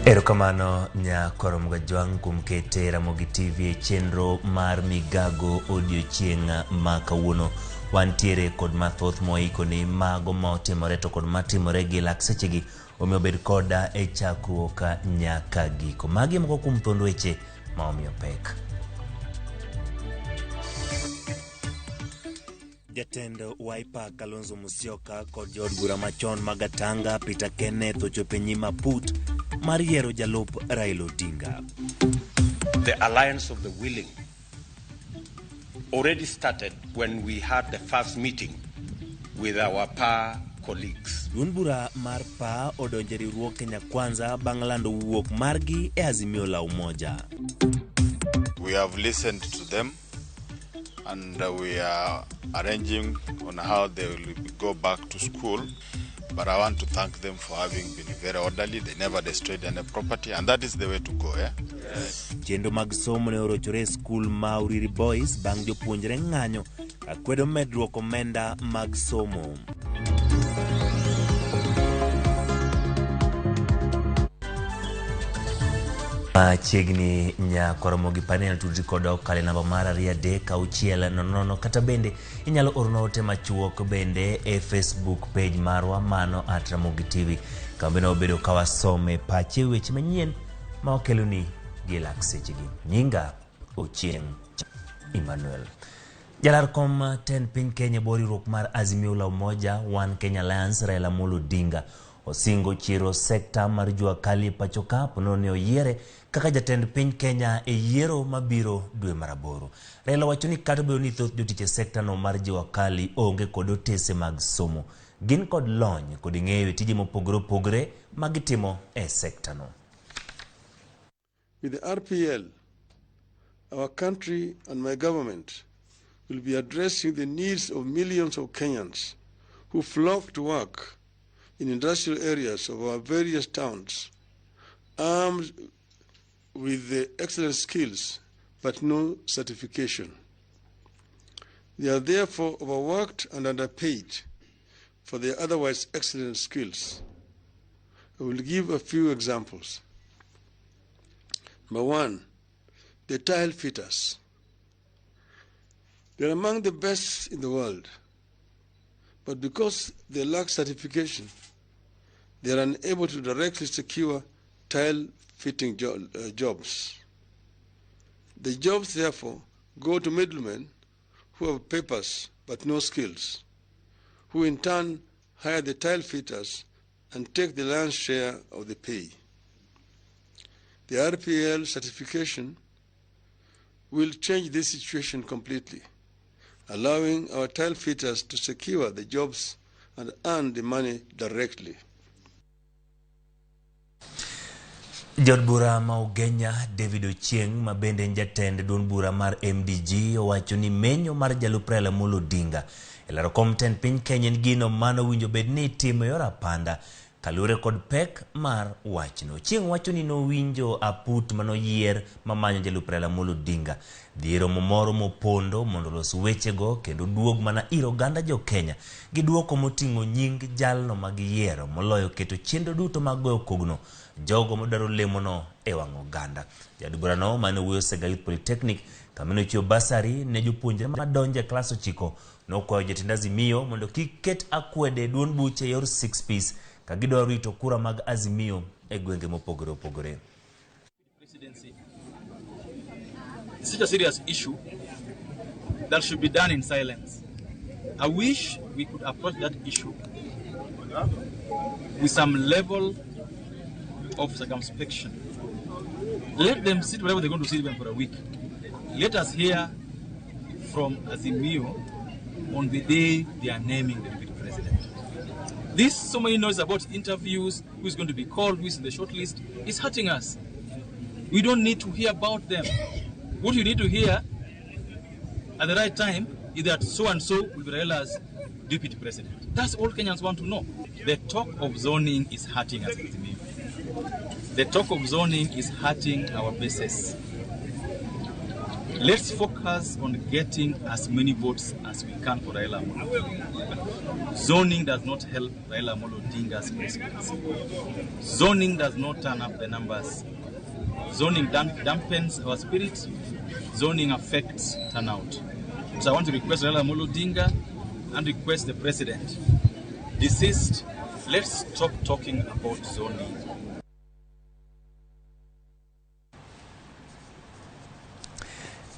Erokamano nyakoro Mgajwang' kuom kete Ramogi TV e chenro mar Migago odiochieng' ma kawuono. Wantiere kod mathoth moikoni mago ma otimore to kod matimore gi lak sechegi omiyo bed koda e chakruok nyaka giko. Magi e moko kuom thond weche ma omiyo pek. Jatend Wiper Kalonzo Musyoka kod jood bura machon ma Gatanga Peter Kenneth ochopo e nyim aput mar yiero jalup Raila Odinga. The alliance of the willing already started when we had the first meeting with our PA colleagues. Duond bura mar PA odonjo e riwruog Kenya Kwanza bang' lando wuok margi e Azimio la Umoja. We have listened to them and we are arranging on how they will go back to school. But I want to thank them for having been very orderly. They never destroyed any property, and that is the way to go. Eh? Chenro mag somo ne orochore e skul ma Uriri Boys bang' jopuonjre ng'anyo kakwedo medruok omenda mag somo. Machiegni nyakoromo gi panel tudri koda okalo e namba mar 2 3 6 0 0 kata bende inyalo orona ote machuok bende e Facebook page marwa mano at Ramogi TV kama bende wabedo ka wasome pache weche manyien ma wakeloni gi lak sechegi. Nyinga Ochieng' Emmanuel. Jalar kom tend piny Kenya e bwo riwruok mar Azimio la Umoja One Kenya Alliance Raila Amolo Odinga osingo chiro sekta mar jua kali e pacho ka ponono ni oyiere kaka jatend piny Kenya e yiero mabiro dwe mar aboro. Raila wacho ni kata obedo ni thoth jotich e sekta no mar jua kali onge kod otese mag somo, gin kod lony kod ng'eyo e tije mopogore opogore ma gitimo e sekta no. With the RPL, our country and my government will be addressing the needs of millions of Kenyans who flock to work in industrial areas of our various towns, armed with the excellent skills but no certification. They are therefore overworked and underpaid for their otherwise excellent skills. I will give a few examples. Number one, the tile fitters. They are among the best in the world, but because they lack certification, they are unable to directly secure tile fitting jobs. The jobs, therefore, go to middlemen who have papers but no skills, who in turn hire the tile fitters and take the lion's share of the pay. The RPL certification will change this situation completely, allowing our tile fitters to secure the jobs and earn the money directly. Jaod bura ma Ugenya David Ochieng ma bende en jatend duond bura mar MDG owacho ni menyo mar jalup Raila Amolo Odinga e laro kom tend piny Kenya en gino mano winjo bed ni itimo e yor apanda kaluwore kod pek mar wachno. Ochieng wacho ni nowinjo aput manoyier mamanyo jalup Raila Amolo Odinga dhi e romo moro mopondo mondo olos wechego kendo duog mana ir oganda jo Kenya gi duoko moting'o nying jalno ma giyiero moloyo keto chenro duto mag goyo kogno jogo madwaro lemono e wang' oganda. Jaod burano mane owuoyo Sega Youth Polytechnic kama ne ochiwo basari ne jopuonjre madonjo e klas 9 nokwayo jotend Azimio mondo kik ket akwede e duond buche e yor six piece ka gidwaro rito kura mag Azimio e gwenge mopogore opogore. Presidency. It's such a serious issue that should be done in silence. I wish we could approach that issue with some level of circumspection. Let them sit wherever they're going to sit even for a week. Let us hear from Azimio on the day they are naming the deputy president. This so many noise about interviews, who is going to be called, who is in the shortlist, is hurting us. We don't need to hear about them. What you need to hear at the right time is that so and so will be Raila's deputy president. That's all Kenyans want to know. The talk of zoning is hurting us. Azimio. The talk of zoning is hurting our bases. Let's focus on getting as many votes as we can for Raila Amolo Odinga. Zoning does not help Raila Amolo Odinga's presidency. Zoning does not turn up the numbers. Zoning dampens our spirit. Zoning affects turnout. So I want to request Raila Amolo Odinga and request the president, desist. Let's stop talking about zoning.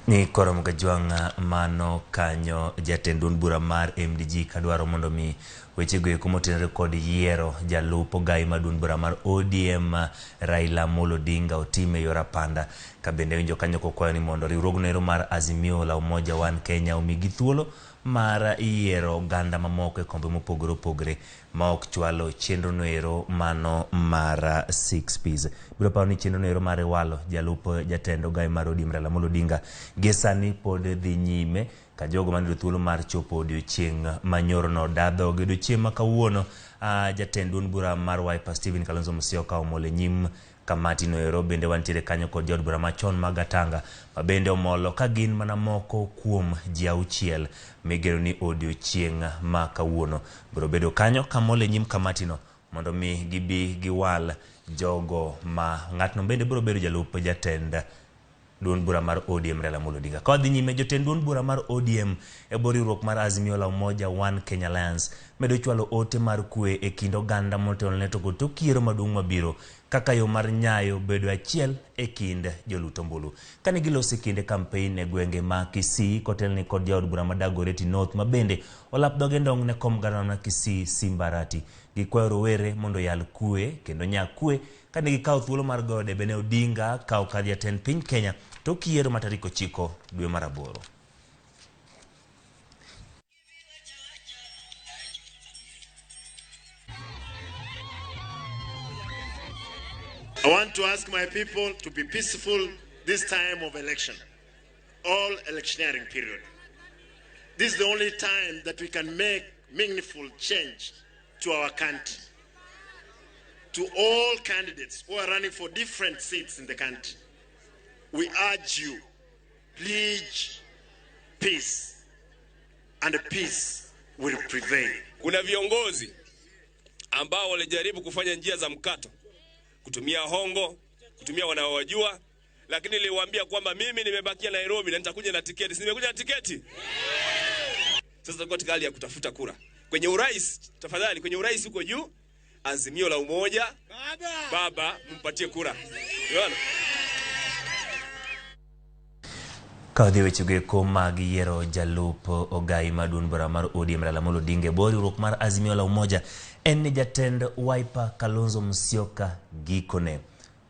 Ni koro Mgajwang' mano kanyo jatend duond bura mar MDG kadwaro mondo mi wechego eko motenore kod yiero jalup ogai mar duond bura mar ODM Raila Amolo Odinga otim e yor apanda. Ka bende winjo kanyo kokwayo ni mondo riwruogno ero mar Azimio la Umoja One Kenya omigi thuolo mar yiero oganda mamoko e kombe mopogore opogore ma ok chwalo chenro no ero mano mar 6Ps. Biro paro ni chenro no ero mar walo jalup jatend ogai mar ODM Raila Amolo Odinga gie sani pod dhi nyime ka jogo manayudo thuolo mar chopo odiochieng' manyorono dadhogi. Odiochieng' ma kawuono jatend duond bura mar Wiper Stephen Kalonzo Musyoka omolo e nyim kamati no ero. Bende wantiere kanyo kod jaod bura machon ma Gatanga ma bende omolo ka gin mana moko kuom ji 6 migeno ni odiochieng' ma kawuono biro bedo kanyo kamolo e nyim kamati no mondo mi gibi giwal jogo ma ng'atno bende biro bedo jalup jatend duond bura mar ODM Raila Amolo Odinga. Ka wadhi nyime, jotend duond bura mar ODM e bwo riwruok mar Azimio la Umoja One Kenya Alliance medo chwalo ote mar kwe e kind oganda motelone to kod tok yiero maduong' mabiro kaka yo mar nyayo bedo achiel e kind jolut ombulu. Kane giloso e kinde kampein e gwenge ma Kisii kotelni kod jaod bura ma Dagoretti North ma bende olap dhoge ndong' ne kom gavana ma Kisii Simba Arati. Gikwayo rowere mondo oyal kwe kendo nyaa kwe kane gikawo thuolo mar goyo debe ne Odinga kawo kar jatend piny Kenya tok yiero ma tarik 9 dwe mar 8. I want to ask my people to be peaceful this time of election, all electioneering period. This is the only time that we can make meaningful change to our country. To all candidates who are running for different seats in the country, we urge you, please, peace, and peace will prevail. Kuna viongozi ambao walijaribu kufanya njia za mkato, kutumia hongo, kutumia wanaowajua, lakini niliwaambia kwamba mimi nimebakia Nairobi na nitakuja na tiketi. Si nimekuja na tiketi? Sasa tuko katika hali ya kutafuta kura. Kwenye urais, tafadhali, kwenye urais huko juu, Azimio la Umoja, baba mpatie kura. Unaona? Ka odhi wechego eko mag yiero jalup ogai mar duond bura mar ODM Raila Amolo Odinga e bwo riwruok mar Azimio la Umoja en ni jatend Wiper Kalonzo Musyoka gikone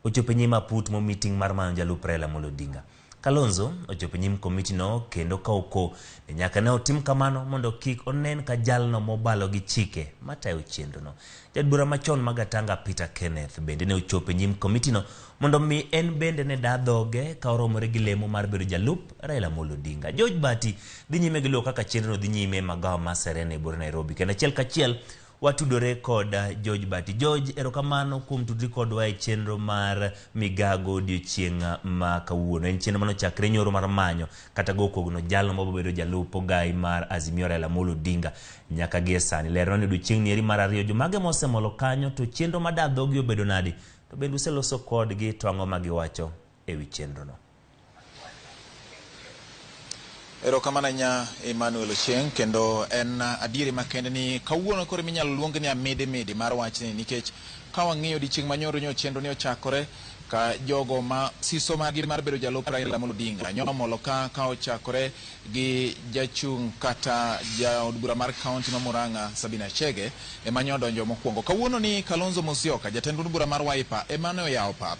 ochopo e nyim aput mo meeting mar manyo jalup Raila Amolo Odinga. Kalonzo ochopo e nyim komiti no kendo ka oko ni nyaka ne otim kamano mondo kik onen ka jalno mobalo gi chike matayo chenro no. Jaod bura machon ma Gatanga Peter Kenneth bende ne ochopo e nyim komiti no mondo mi en bende ne da dhoge ka oromore gi lemo mar bedo jalup Raila Amolo Odinga. George Bati dhi nyime gi luwo kaka chenro no dhi nyime e magawa ma Serena e bura Nairobi. Kendo achiel kachiel watudore kod George Bati. George, erokamano kuom tudri kodwa e chenro mar migago odiochieng' ma kawuono. En chenro manochakre nyoro mar manyo kata go kogno jalno mabiro bedo jalup ogai mar Azimio Raila Amolo Odinga nyaka gie sani. Lerna ni odiochieng' ni eri mar 2 jomage mosemolo kanyo to chenro ma da dhogi obedo nadi? To bende useloso kodgi to ang'o ma giwacho e wi chenro no? Erokamano ahinya Emmanuel Ochieng', kendo en adieri makende ni kawuono koro minyalo luong ni amidimidi mar wachni, nikech ka wang'iyo odiochieng' manyoro nyo chenro ni ochakore ka jogo ma siso margi mar bedo jalup Raila Amolo Odinga nyomolo ka ochakore gi jachung' kata jaod bura mar kaunti ma Murang'a Sabina Chege ema nyo odonjo mokwongo. Kawuono ni Kalonzo Musyoka jatend duond bura mar Wiper ema ne oyawo pap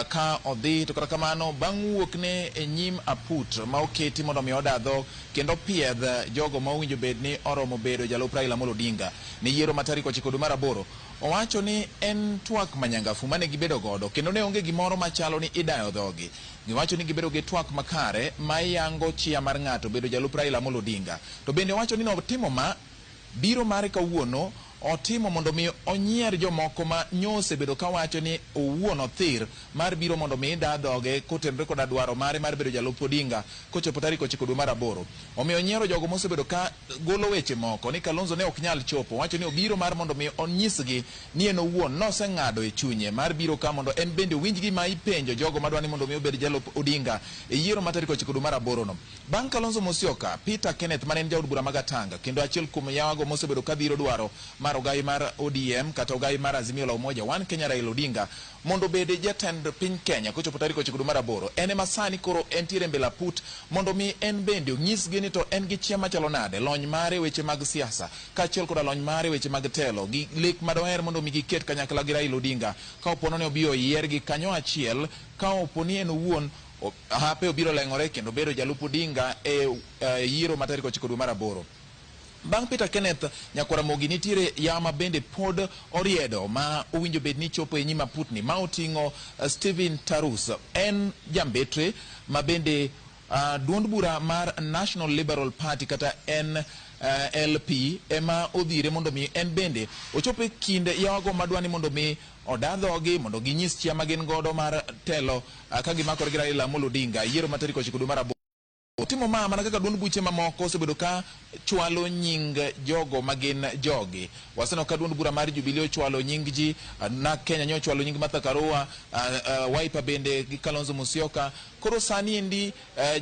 ka odhi, to kata kamano bang' wuok ne e nyim aput ma oketi mondo mi oda dhok kendo piedh jogo ma owinjo bed ni oromo bedo jalup Raila Amolo Odinga ne yiero ma tarik 9 dwe mar 8. Owacho ni en twak manyangafu mane gibedo godo kendo ne onge gimoro machalo ni idayo dhogi. Giwacho ni gibedo gi twak makare ma yango chia mar ng'ato bedo jalup Raila Amolo Odinga. To bende owacho ni notimo ma biro mare kawuono otimo mondo mi onyier jomoko ma nyosebedo kawacho ni owuon othir mar biro mondo mi da dhoge kotenore koda dwaro mare mar bedo jalup Odinga kochopo tarik 9 dwe mar 8. Omiyo onyiero jogo mosebedo ka golo weche moko ni Kalonzo ne ok nyal chopo, wacho ni obiro mar mondo mi onyisgi ni en owuon noseng'ado e chunye mar biro ka mondo en bende owinj gima ipenjo jogo madwa ni mondo mi obed jalup Odinga e yiero ma tarik 9 dwe mar 8 no. Bang' Kalonzo Musyoka, Peter Kenneth mane en jaod bura ma Gatanga kendo achiel kuom yawago mosebedo ka dhiro dwaro mar ogai mar ODM kata ogai mar Azimio la Umoja One Kenya Raila Odinga mondo obed jatend piny Kenya kochopo tarik 9 dwe mar 8. En ema sani koro entiere mbele aput mondo mi en bende onyisgi ni to en gi chia machalo nade, lony mare weche mag siasa kaachiel koda lony mare weche mag telo gi lek madoher mondo mi giket kanyakla gi Raila Odinga ka opo ni obi oyiergi kanyo achiel, ka opo ni en owuon hape obiro leng'ore kendo bedo jalup Odinga e yiero ma tarik 9 dwe mar 8. Bang' Peter Kenneth, nyakwar Ramogi nitiere yama bende pod oriedo ma owinjo bed ni chopo e nyim aputni ma oting'o Stephen Tarus. En jambetre ma bende duond bura mar National Liberal Party kata NLP ema odhire mondo mi en bende ochop e kind yawago madwa ni mondo mi oda dhogi mondo ginyis chia ma gin godo mar telo ka gimakore gi Raila Amolo Odinga yiero ma tarik 9 dwe mar 8. Timo ma mana kaka duond buche mamoko osebedo ka chwalo nying jogo ma gin jogi. Waseneno ka duond bura mar Jubilee ochwalo nying ji, NARC Kenya nyo ochwalo nying Martha Karua, Wiper bende gi Kalonzo Musyoka. Koro sani endi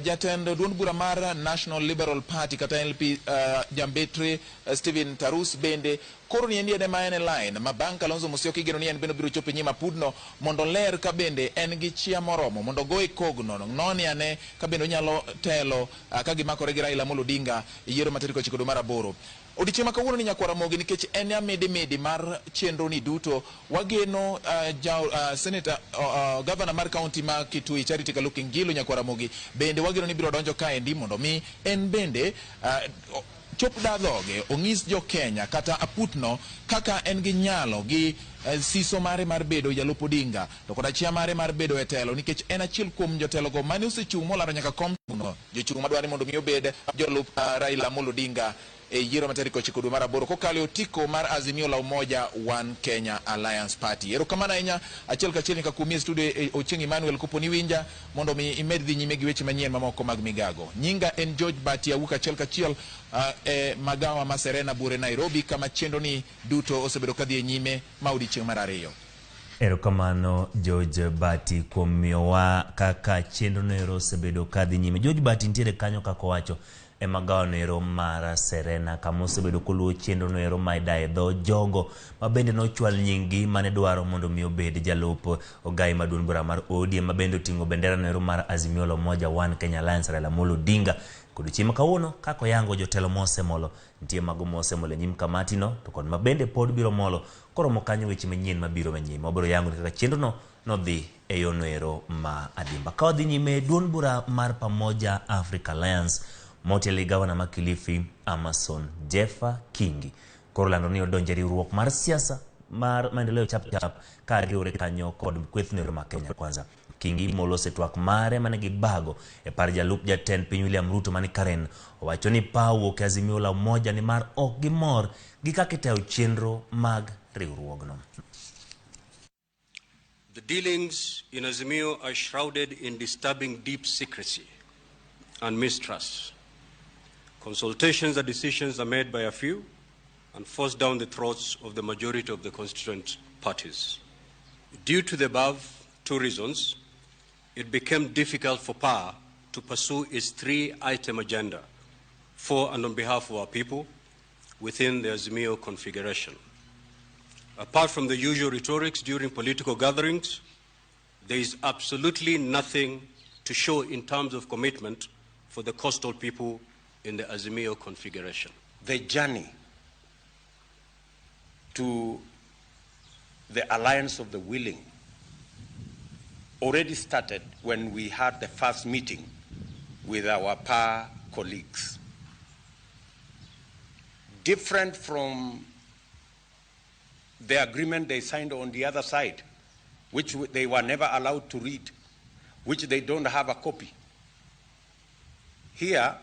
jatend duond bura mar National Liberal Party kata NLP jambetre Stephen Tarus bende koro ni endi en ema en e line ma bang' Kalonzo Musyoka igeno ni en bende obiro chopo e nyim apudno mondo ler ka bende en gi chia moromo mondo ogoye kogno noni ane ka bende onyalo telo ka gimakore gi Raila Amolo Odinga e yiero ma tarik 9 dwe mar 8. Odiechieng' ma kawuono ni nyakwar Ramogi nikech en amidimidi mar chenro ni duto wageno senator governor mar county ma Kitui Charity Kaluki Ngilu nyakwar Ramogi bende wageno ni biro donjo kaendi mondo mi en bende chop da dhoge onyis jo Kenya kata aputno kaka en gi nyalo gi siso mare mar bedo jalup Odinga to koda chia mare mar bedo e telo nikech en achiel kuom jotelogo mane osechung' molaro nyaka kom jochung' madwaro ni mondo mi obed jolup Raila Amolo Odinga e yiero ma tarik 9 dwe mar 8 kokalo e otiko mar Azimio la Umoja One Kenya Alliance Party. Erokamano ahinya achiel kachiel nyaka kuomi e studio Ochieng' Emmanuel kopo ni winja mondo mi imed dhi nyime gi weche manyien mamoko mag migago. Nyinga en George Bati awuok achiel kachiel e magawa ma Serena Bure Nairobi kama chenro ni duto osebedo kadhi e nyime ma odiechieng' mar 2. Erokamano George Bati kuom miyowa kaka chenro noero osebedo kadhi nyime. George Bati nitiere kanyo kaka owacho e magawa noero mar Serena kama osebedo koluwo chenro noero ma idaye dho jogo ma bende nochwal nying-gi mane dwaro mondo mi obed jalup ogai ma duond bura mar ODM ma bende oting'o bendera noero mar Azimio la Umoja One Kenya Alliance Raila Amolo Odinga. Kod odiechieng' ma kawuono kaka oyango jotelo mosemolo nitie mago mosemolo e nyim kamati no to kod ma bende pod biro molo koromo kanyo weche manyien mabiro manyime. Wabiro yango kaka chenro no nodhi e yo noero ma adimba. Ka wadhi nyime, duond bura mar Pamoja Africa Alliance motelo gi gavana ma Kilifi Amason Jeffa Kingi koro lando ni odonjo e riwruok mar siasa mar maendeleo chap chap ka riwre kanyo kod kweth noero ma Kenya Kwanza. Kingi moloso e twak mare mane gibago e par jalup jatend piny William Ruto mani Karen owacho ni paw wuok e Azimio la Umoja ni mar ok gimor gi kaka itayo chenro mag riwruogno. The dealings in Azimio are shrouded in disturbing deep secrecy and mistrust. Consultations and decisions are made by a few and forced down the throats of the majority of the constituent parties. Due to the above two reasons, it became difficult for PAA to pursue its three-item agenda for and on behalf of our people within the Azimio configuration. Apart from the usual rhetorics during political gatherings, there is absolutely nothing to show in terms of commitment for the coastal people in the Azimio configuration. The journey to the alliance of the willing already started when we had the first meeting with our PAA colleagues. Different from the agreement they signed on the other side, which they were never allowed to read, which they don't have a copy. Here,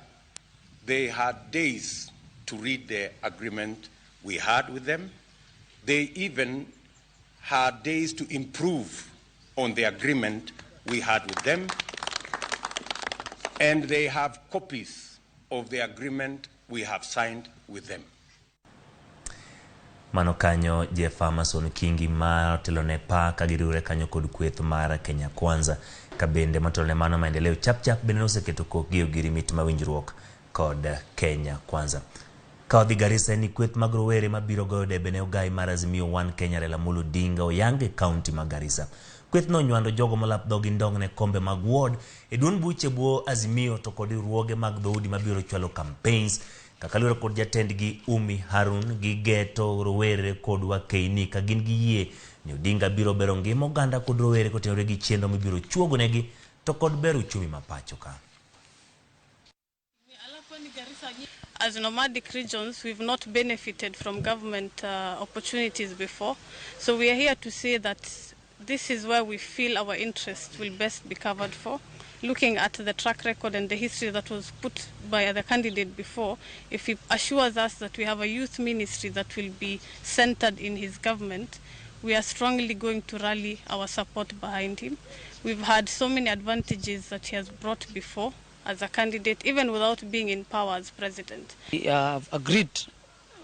they had days to read the agreement we had with them. They even had days to improve on the agreement we had with them, and they have copies of the agreement we have signed with them. Mano kanyo Jeff Amason Kingi ma otelone pa ka giriwre kanyo kod kweth mar Kenya Kwanza. Ka bende motelo ne mano Maendeleo Chapchap bende noseketo kokgi e ogirimiti ma winjruok kod Kenya Kwanza. Ka odhi Garissa ni kweth mag rowere mabiro goyo debe ne ogai mar Azimio One Kenya Raila Amolo Odinga oyang e kaunti ma Garissa. Kweth no onywando jogo molap dhogi ndong ne kombe mag ward e duond buche bwo Azimio to kod riwruoge mag dhoudi mabiro chwalo campaigns. Kaka luwore kod jatendgi Umi Harun, gigeto rowere kod wakeini ka gin gi yie ni Odinga biro bero ngima oganda kod rowere kotenore gi chenro mibiro chuogonegi to kod bero uchumi ma pacho ka. As nomadic regions, we've not benefited from government opportunities before. So we are here to say that this is where we feel our interest will best be covered for. Looking at the track record and the history that was put by the candidate before, if he assures us that we have a youth ministry that will be centered in his government, we are strongly going to rally our support behind him. We've had so many advantages that he has brought before as a candidate, even without being in power as president. We have agreed,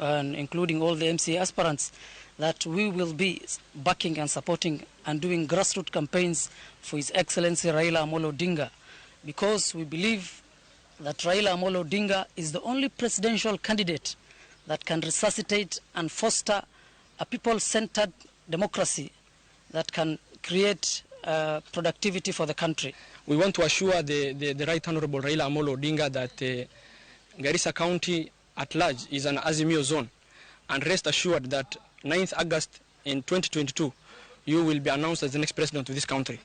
including all the MCA aspirants, that we will be backing and supporting and doing grassroots campaigns for His Excellency Raila Amolo Odinga, because we believe that Raila Amolo Odinga is the only presidential candidate that can resuscitate and foster a people-centered democracy that can create productivity for the country. We want to assure the Right Honorable Raila Amolo Odinga that Garissa County at large is an Azimio zone, and rest assured that 9th August in 2022, you will be announced as the next president of this country.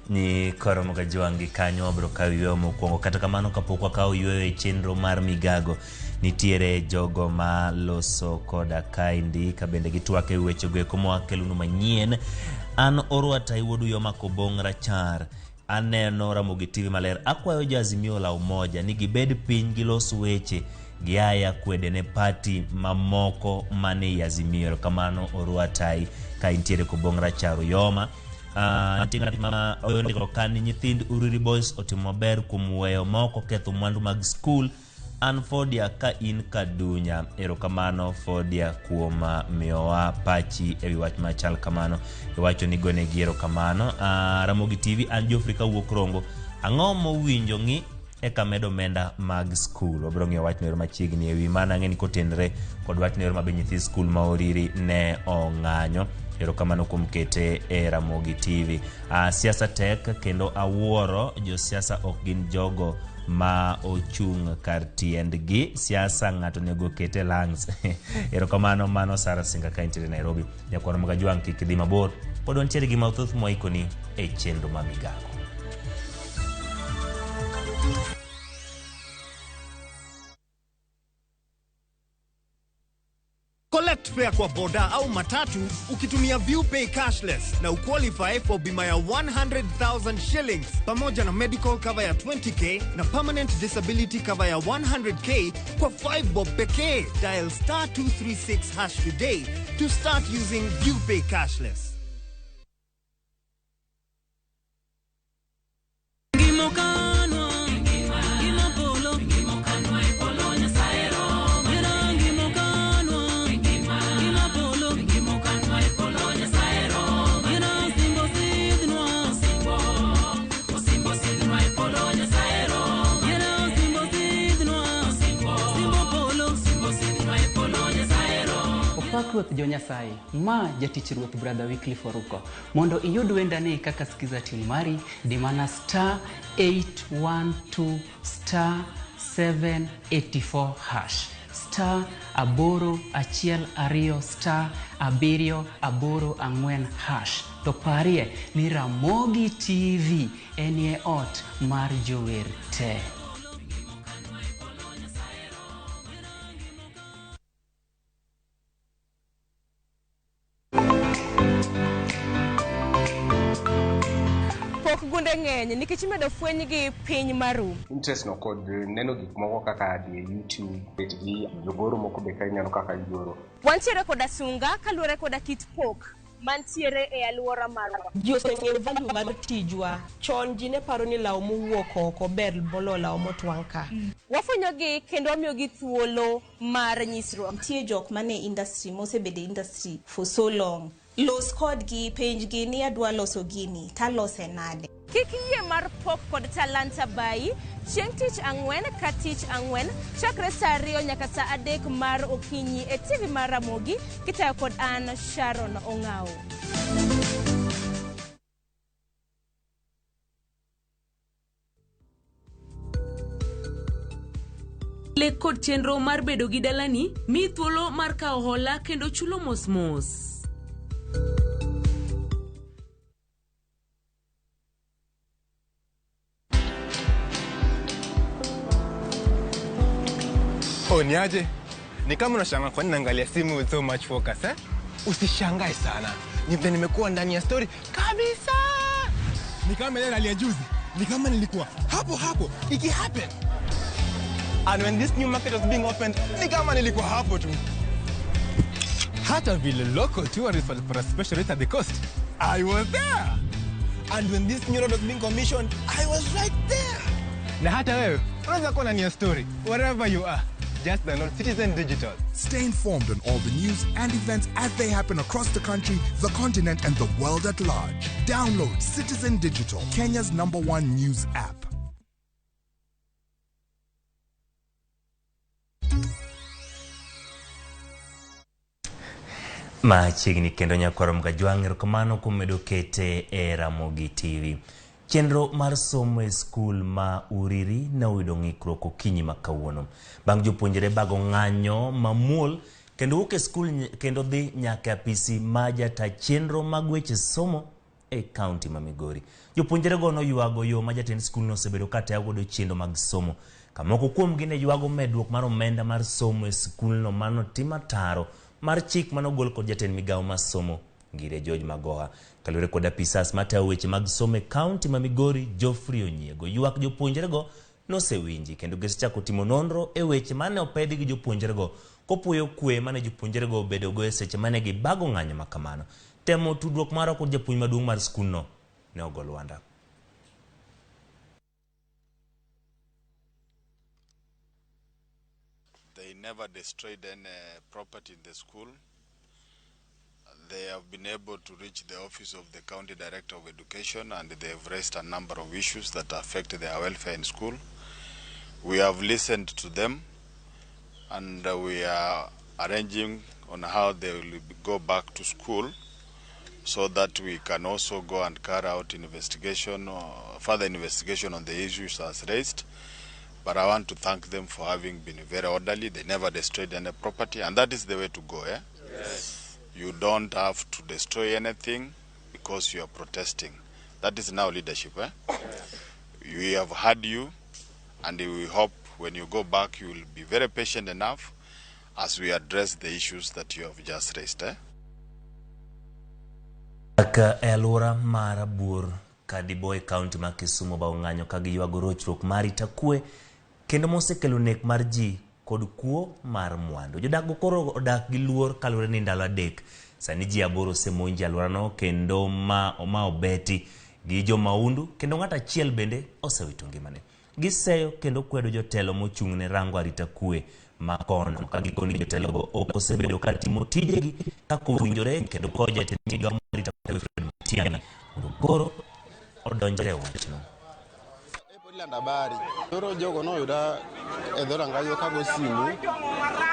Ni koro Kajwang' kanyo wabiro kawo yweyo mokwongo. Kata kamano kapok wakawo yweyo e chenro mar migago, nitiere jogo ma loso koda kaendi ka bende gitwak e wechego eko moakelonu manyien. An Orwatai wuod Uyoma Kobong' Rachar. Aneno Ramogi TV maler. Akwayo jo Azimio la Umoja ni gibed piny gilos weche giaya kwede ne party mamoko mane ei Azimio. Erokamano Orwatai ka intiere Kobong' Rachar Uyoma. Nitie ng'at ma ondiko ka ni nyithind Uriri Boys otimo maber kuom weyo ma ok oketho mwandu mag skul. An Fodia ka in Kadunya. Erokamano Fodia kuom miyowa pachi ewi wach machal kamano. Iwacho ni gonegi erokamano. Ramogi TV an Geoffrey kawuok Rongo. Ang'o mowinjo ng'i eka medo omenda mag skul? Wabiro ng'iyo wachno ero machiegni ewi mano ang'e ni kotenre kod wachno ero ma be nyithi skul ma Oriri ne ong'anyo. Erokamano kuom kete e Ramogi TV. Siasa tek kendo awuoro josiasa ok gin jogo ma ochung' kar tiendgi. Siasa ng'ato onego kete lungs. Erokamano mano Sara Singa ka intiere Nairobi. Nyakwar Kajwang' kik idhi mabor. Pod wantiere gi mathoth mwaikoni e chenro ma migago. Collect fare kwa boda au matatu ukitumia ViewPay cashless na uqualify for bima ya 100,000 shillings pamoja na medical cover ya 20k na permanent disability cover ya 100k kwa 5 bob pekee. Dial star 236 hash today to start using ViewPay cashless. Opak Ruoth jo Nyasaye, ma jatich Ruoth Brother Wycliffe Oruko. Mondo iyud wendani kaka skiza tune mari, di mana star 812 star 784 hash. Star 812 star 784 hash. To parie ni Ramogi TV enie ot mar jower te. Pok Gunde ng'eny nikech imedo fwenygi piny maru. Interest no kod neno gik moko kaka dhi e YouTube, bet gi jogoro moko be ka ineno kaka gigoro. Wantiere koda sunga kaluwore koda kit pok mantiere e alwora marwa. Ji oseng'eyo value mar tijwa. Chon ji ne paro ni law mowuok oko ber moloyo law motwang' ka. Wafwenyogi kendo wamiyogi thuolo mar nyisruok. Nitie jok mane industry mosebedo e industry for so long. Los kodgi, penjgi ni adwa loso gini, talose nade? Kik yie mar pok kod talanta bayi chieng' tich ang'wen ka tich ang'wen chakre saa 2 nyaka saa 3 mar okinyi e TV mar Ramogi kitayo kod an Sharon Ong'awo. Lek kod chenro mar bedo gi dalani miyi thuolo mar kawo hola kendo chulo mos mos. Oh, niaje? Ni kama unashangaa kwa nini naangalia simu with so much focus, eh? Usishangae sana. Ni vile nimekuwa ndani ya story kabisa. Ni kama ile ya juzi. Ni kama nilikuwa hapo hapo iki happen. And when this new market was being opened, ni kama nilikuwa hapo tu. Hata vile local tourists walipata special rate at the coast, I was there. And when this new road was being commissioned, I was right there. Na hata wewe unaweza kuwa ndani ya story wherever you are. Just download Citizen Digital. Stay informed on all the news and events as they happen across the country, the continent, and the world at large. Download Citizen Digital, Kenya's #1 news app. Machiegni kendo nyakwaro Mgajwang', erokamano kuom medo kete e Ramogi TV. Chenro mar somo e skul ma Uriri ne oyudo ng'ikruok okinyi ma kawuono. Bang' jopuonjre bago ng'anyo mamuol kendo wuok e skul kendo dhi nyaka e apisi ma jata chenro mag weche somo e kaunti ma Migori. Jopuonjrego noywago yo ma jatend skulno osebedo ka tayo godo chenro mag somo. Ka moko kuomgi ne ywago medruok mar omenda mar somo e skulno manotim ataro mar chik manogol kod jatend migawo mar somo Ngire George Magoha. Kaluwore kod apisas matayo weche mag somo e kaunti ma Migori, Geoffrey Onyiego, ywak jopuonjrego nosewinji kendo gisechako timo nonro e weche mane opedhi gi jopuonjrego kopuoyo kwe mane jopuonjrego obedogo e seche mane gibago ng'anyo ma kamano. Temo tudruok marwa kod japuonj maduong' mar skulno ne ogo lwanda. They never destroyed any property in the school. They have been able to reach the office of the County Director of Education, and they have raised a number of issues that affect their welfare in school. We have listened to them, and we are arranging on how they will go back to school so that we can also go and carry out investigation, or further investigation on the issues as raised. But I want to thank them for having been very orderly. They never destroyed any property, and that is the way to go, eh? Yes. You don't have to destroy anything because you are protesting. That is now leadership, eh? We have heard you, and we hope when you go back you will be very patient enough as we address the issues that you have just raised, eh? Dak e alwora mar Buor Kadibo e kaunti ma Kisumu bao ng'anyo ka giywago rochruok mar arita kwe kendo mosekelo nek mar ji kod kuo mar mwandu. Jodak go koro odak gi luor kaluwore ni ndalo 3 sani ji 8 osemonji e alworano kendo ma obeti gi jomaundu kendo ng'ato achiel bende osewito ngimane. Giseyo kendo kwedo jotelo mochung' ne rango arita kwe ma kono ka gikoni jotelogo ok osebedo ka timo tijegi kaka owinjore kendo kwayo jatend migawo mar arita kwe Fred Matiang'i mondo koro odonjre e wachno. Lando habari. Koro jogo noyuda e dho rangaj kago simu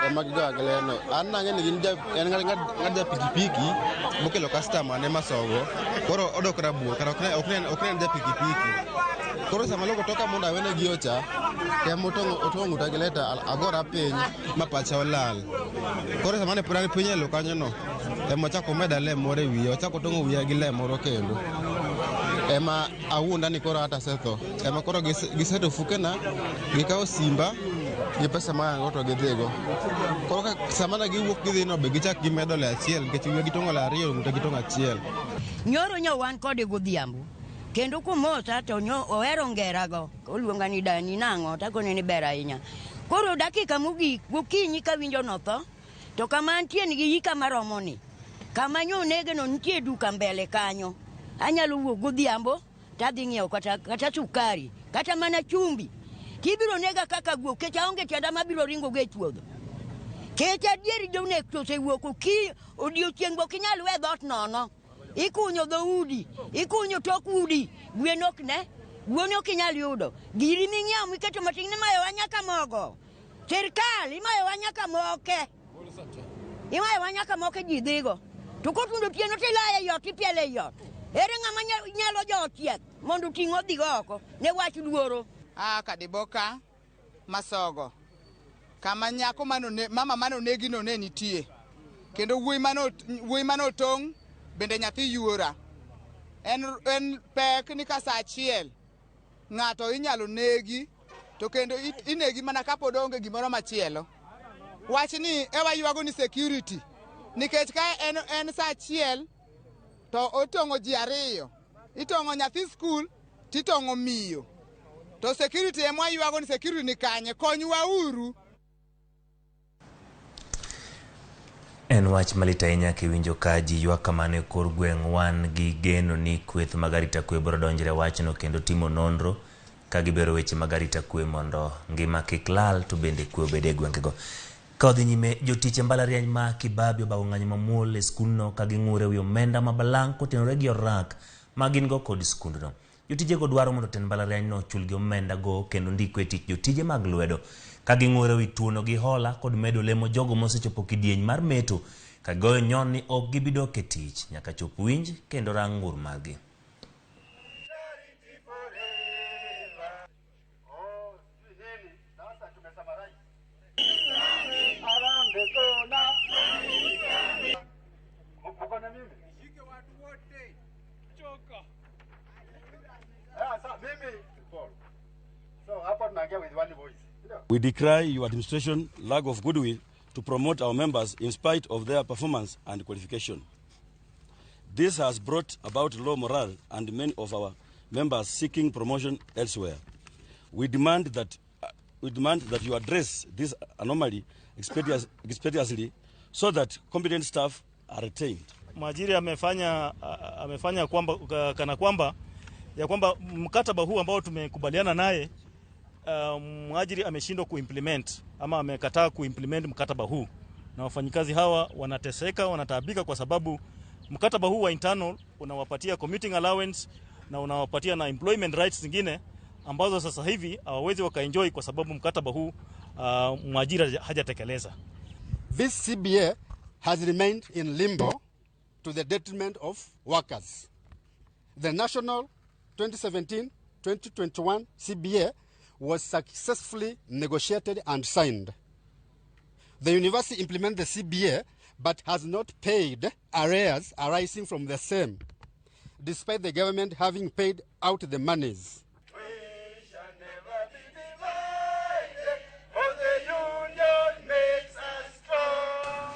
ema gigoya gi leno. An nang'e ni gin en ng'at ja pikipiki mokelo customer ne Masogo. Koro odok Rabuor kata ok ne en ja pikipiki. Koro sama loko toka mondo awene gi ocha, temo otong'o ng'uta gi leta agora piny ma pacha olal. Koro sama ne pod an piny e lo kanyo no, ema ochako omeda le moro e wiya, ochako otong'o wiya gi le moro kendo. Ema awuonda ni koro ata asetho. Ema koro giseto fukena, gikawo simba gi pesa ma an go to gidhigo. Koro sama ne giwuok gidhi no be gichak gimedo le achiel nikech wiya gitong'o le 2 ng'uta gitong'o achiel. Nyoro nyo wan kode godhiambo. Kendo kumosa to nyo ohero ngerago. Oluonga ni dani nang'o takone ni ber ahinya. Koro dakika mogik gokinyi kawinjo notho to kama antie nigi yika maromo ni. Kama nyo onegeno nitie duka mbele kanyo. Anyalo wuok godhiambo tadhi ng'iewo kata sukari kata mana chumbi. Tibiro nega kaka guok kech aonge tienda mabiro ringo go e chuodho. Kech adieri jonek to osewuok okinyi odiochieng' be ok inyal we dhoot nono. Ikunyo dhoudi, ikunyo tok udi, gwen ok ne, gwen ok inyal yudo. Giri ming'iewo miketo matin imayowa nyaka mogo. Sirkal imayowa nyaka moke. Imayowa nyaka moke ji dhigo. To kotundo otieno tilaye ei ot ipiele ei ot. Ere ng'ama nyalo jochieth mondo oting' odhigo oko ne wach luoro. Aa Kadiboka, Masogo, kama nyako mama mane onegino ne nitie. Kendo wuoyi mane otong' bende nyathi yuora. En pek ni ka saa achiel ng'ato inyalo negi to kendo inegi mana kapod onge gimoro machielo. Wach ni ewa ywago ni security nikech ka en saa achiel to otong'o ji ariyo, itong'o nyathi skul titong'o miyo. To security ema ywago ni security ni kanye, konywa uru. En wach malit ahinya kiwinjo ka ji ywak kamano e kor gweng'. Wan gi geno ni kweth mag arita kwe biro donjre wachno kendo timo nonro ka gibero weche mag arita kwe mondo ngima kik lal to bende kwe obed e gwengego. Ka odhi nyime, jotich e mbalariany ma Kibabi obago ng'anyo mamuol e skundno ka ging'ur e wi omenda ma balang' kotenore gi orak ma gin go kod skundno. Jotijego dwaro mondo tend mbalarianyno ochulgi omenda go kendo ndiko e tich jotije mag lwedo. Ka ging'ur e wi tuono gi hola kod medo lemo jogo mosechopo kidieny mar meto ka gigoyo nyon ni ok gibi dok e tich nyaka chop winj kendo rang ng'ur margi. We decry your administration lack of goodwill to promote our members in spite of their performance and qualification. This has brought about low morale and many of our members seeking promotion elsewhere. We demand that you address this anomaly expeditiously so that competent staff are retained. Mwajiri amefanya kwamba kana kwamba ya kwamba mkataba huu ambao tumekubaliana naye mwajiri ameshindwa kuimplement ama amekataa kuimplement mkataba huu, na wafanyikazi hawa wanateseka, wanataabika kwa sababu mkataba huu wa internal unawapatia commuting allowance na unawapatia na employment rights zingine ambazo sasa hivi hawawezi wakaenjoy kwa sababu mkataba huu mwajiri hajatekeleza. This CBA has remained in limbo to the detriment of workers. The national 2017-2021 CBA was successfully negotiated and signed. The university implemented the CBA but has not paid arrears arising from the same, despite the government having paid out the monies. We shall never be divided, for the union makes us strong.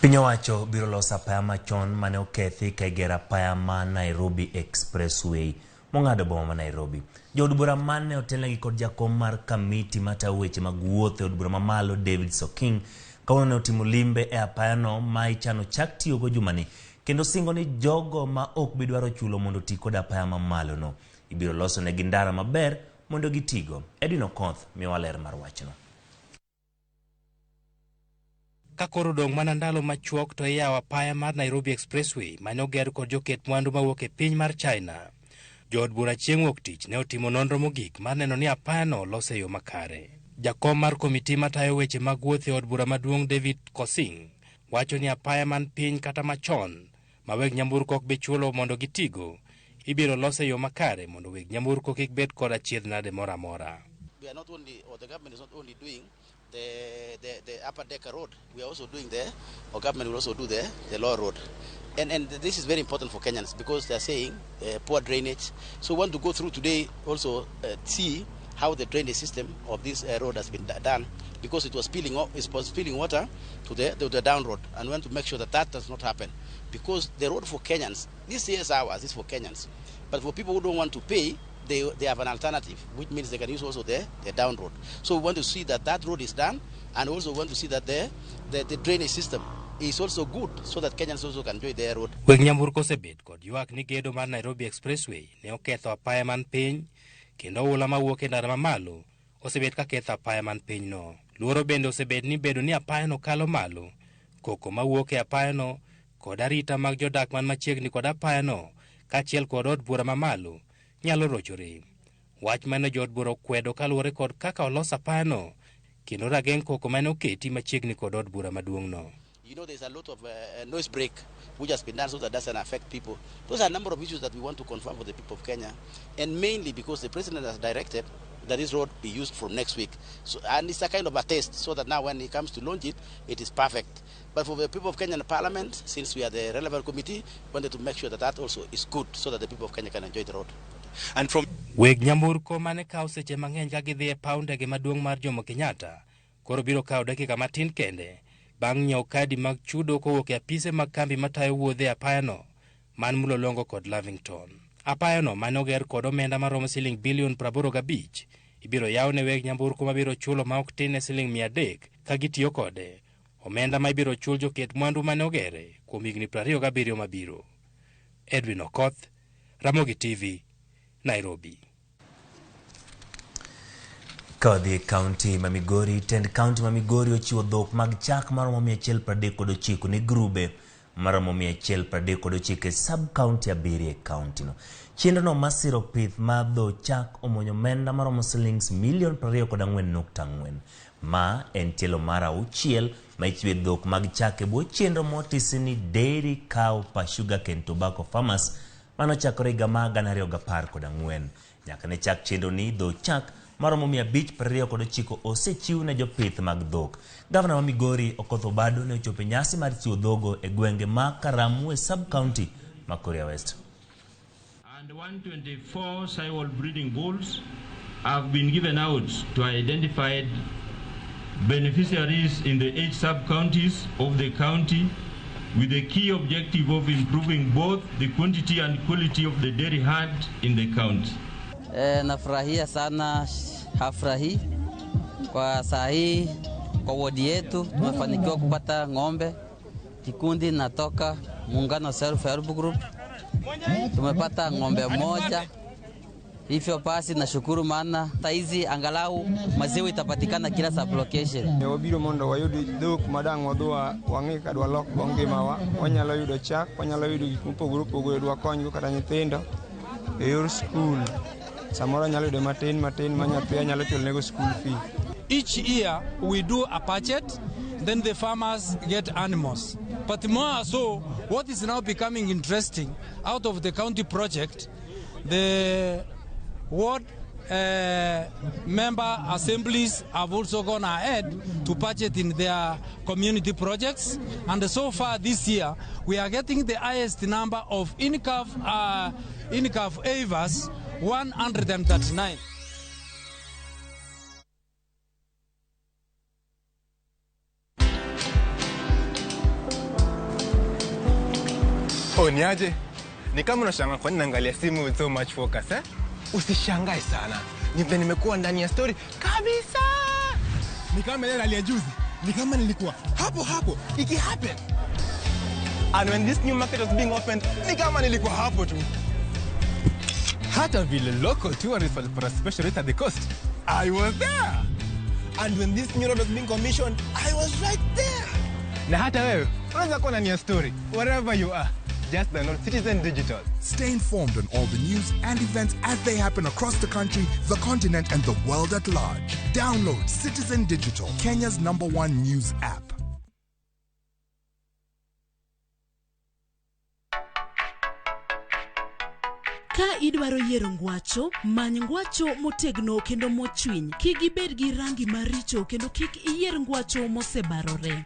Piny owacho biro loso apaya machon mane okethi ka igero apaya ma Nairobi Expressway mong'ado boma ma Nairobi. Jood bura mane otelnegi kod jakom mar kamiti matayo weche mag wuoth e od bura mamalo David Soking kawuono ne otimo limbe e apayano ma ichano chak tiyogo jumani kendo singo ni jogo ma ok bi dwaro chulo mondo oti kod apaya mamalono ibiro loso negi ndara maber mondo gitigo. Edwin Okoth miyowa ler mar wachno. Ka koro dong' mana ndalo machuok to iyawo apaya mar Nairobi Expressway mane oger kod joket mwandu mawuok e piny mar China. Jood bura chieng' wuok tich ne otimo nonro mogik mar neno ni apayano olos e yo makare. Jakom mar komiti matayo weche mag wuoth e od bura maduong' David Kosing wacho ni apaya man piny kata machon ma weg nyamburko ok bi chulo mondo gitigo ibiro los e yo makare mondo weg nyamburko kik bed kod achiedh nade moro amora. We are not only, or the government is not only doing the upper decker road, we are also doing the, or government will also do the lower road. And this is very important for Kenyans because they are saying poor drainage. So we want to go through today also see how the drainage system of this road has been done because it was spilling, it was spilling water to the down road, and we want to make sure that that does not happen, because the road for Kenyans, this is ours, is for Kenyans. But for people who don't want to pay, they have an alternative, which means they can use also the down road. So we want to see that that road is done, and also want to see that the drainage system is also good, so that Kenyans also can enjoy their road. Weg nyamburko osebet kod ywak ni gedo mar Nairobi Expressway ne oketho apaya man piny, kendo oula mawuok e ndara mamalo osebet ka ketho apaya man piny no. Luoro bende osebet ni bedo ni apaya no kalo malo, koko mawuok e apaya no kod arita mag jodak man machiegni kod apaya no kaachiel kod od bura mamalo nyalo rochore. Wach mane jood bura okwedo kaluwore kod kaka olos apaya no kendo rageng' koko mane oketi machiegni kod od bura maduong' no. You know, there's a lot of noise break which has been done so that doesn't affect people. Those are a number of issues that we want to confirm for the people of Kenya, and mainly because the president has directed that this road be used from next week. So, and it's a kind of a test so that now when he comes to launch it, it is perfect. But for the people of Kenya and Parliament, since we are the relevant committee, we wanted to make sure that that also is good so that the people of Kenya can enjoy the road. And from Weg nyamburko mane kawo seche mang'eny ka gidhi e paw ndege maduong' mar Jomo Kenyatta koro biro kawo dakika matin kende bang' nyiewo kadi mag chudo kowuok e apise mag kambi matayo wuodhe apayano man Mlolongo kod Lavington. Apayano mane oger kod omenda maromo siling bilion 85 ibiro yaw ne weg nyamburko mabiro chulo ma ok tin ne siling 300 ka gitiyo kode, omenda ma ibiro chul joket mwandu mane ogere kuom higni 27 mabiro. Edwin Okoth, Ramogi TV, Nairobi. Ka wadhi e kaunti ma Migori, tend kaunti ma Migori ochiwo dhok mag chak maromo 139 ne grube maromo 139 e sub kaunti 7 e kaunti no. Chenro no masiro pith mar dho chak omonyo omenda maromo silings milion 24.4. Ma en tielo mar 6 ma ichiwe dhok mag chak e bwo chenro motisi ni Dairy Cow per Sugarcane Tobacco Farmers manochakore higa mar 2014. Nyaka ne chak chenro ni dho chak maromo 529 osechiw ne jopith mag dhok. Gavana ma Migori Okoth Obado ne ochopo e nyasi mar chiwo dhogo e gwenge ma Karamu e sub-county ma Kuria West. And 124 Sahiwal breeding bulls have been given out to identified beneficiaries in the 8 sub-counties of the county, with the key objective of improving both the quantity and quality of the dairy herd in the county. Nafurahia sana hafla hii. Kwa saa hii kwa wodi yetu tumefanikiwa kupata ng'ombe. Kikundi natoka Muungano Self Help Group, tumepata ng'ombe moja. Hivyo basi nashukuru, maana hizi angalau maziwa itapatikana kila sub-location. Wabiro mondo wayud dhok madang' wadhi wang'i ka dwalok go ngimawa. Wanyalo yudo chak, wanyalo yudo gik mopogore opogore, dwakonygo kata nyithindo e yor skul. Samoro anyalo yudo matin matin ma nyathi anyalo chulnego school fee. Each year we do a budget, then the farmers get animals. But more so, what is now becoming interesting, out of the county project, the ward member assemblies have also gone ahead to budget in their community projects. And so far this year, we are getting the highest number of in-calf heifers, 139. Oh, niaje? Ni kama unashangaa kwa nini naangalia simu with so much focus, eh? Usishangae sana. Ni vile nimekuwa ndani ya story kabisa. Ni kama ile nalia juzi. Ni kama nilikuwa hapo hapo iki happen. And when this new market was being opened, ni kama nilikuwa hapo tu. Hata vile local tourists walipata special rate at the coast, I was there. And when this new road was being commissioned, I was right there. Na hata wewe unaweza kuwa ndani ya story wherever you are. Just download Citizen Digital. Stay informed on all the news and events as they happen across the country, the continent, and the world at large. Download Citizen Digital, Kenya's #1 news app. Ka idwaro yiero ngwacho, many ngwacho motegno kendo mochwiny. Kik ibed gi rangi maricho kendo kik iyier ngwacho mosebarore.